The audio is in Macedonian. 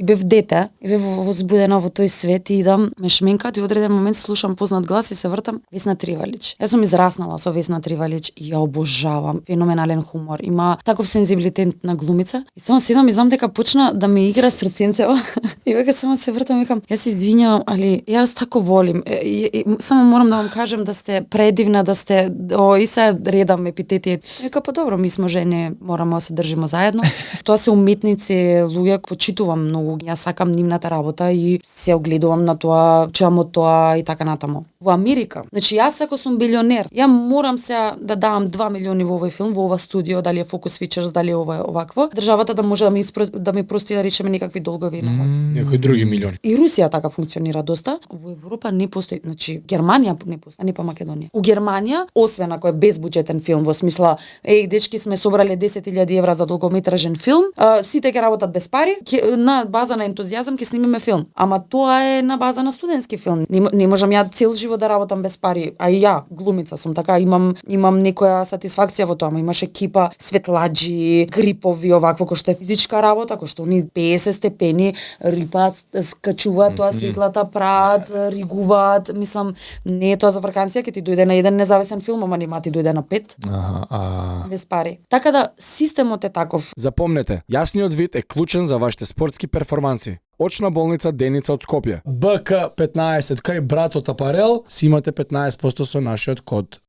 бев дете, и бев возбудена во тој свет и идам, ме шменкат и во одреден момент слушам познат глас и се вртам Весна Тривалич. Јас сум израснала со Весна Тривалич и ја обожавам, феноменален хумор, има таков сензибилитет на глумица. И само седам и знам дека почна да ме игра срценцево и веќе само се вртам и викам, јас се извинјавам, али јас тако волим. Само морам да вам кажем да сте предивна, да сте и се редам епитети. Века па добро, ми сме жени, морамо да се држиме заедно. Тоа се уметници, луѓе кои читувам многу. Јас сакам нивната работа и се огледувам на тоа, чуам од тоа и така натаму. Во Америка, значи јас ако сум билионер, ја морам се да давам 2 милиони во овој филм, во ова студио, дали е Focus Features, дали е ова овакво. Државата да може да ми прости да речеме некакви долгови. Некои други милиони. И Русија така функционира доста. Во Европа не постои, значи Германија не постои, а не па Македонија. У Германија, освен ако е безбуџетен филм, во смисла, дечки сме собрале 10.000 евра за долгометражен филм, сите ќе работат без пари, на база на ентузијазам ќе снимиме филм. Ама тоа е на база на студентски филм. Не можам ја цел живот да работам без пари, а и ја глумица сум така, имам некоја сатисфакција во тоа, имаш екипа, светладжи, грипови, овакво кој што е физичка работа, кој што они 50 степени рипаат, скачуваат тоа светлата, праат, ригуваат, мислам, не е тоа за вакансија, ќе ти дојде на еден независен филм, ама нема ти дојде на 5. Без пари. Така да системот е таков. Запомнете, јасниот вид е клучен за вашите спортски перформанси. Очна болница Деница од Скопје. БК15 кај братот Апарел си имате 15% со нашиот код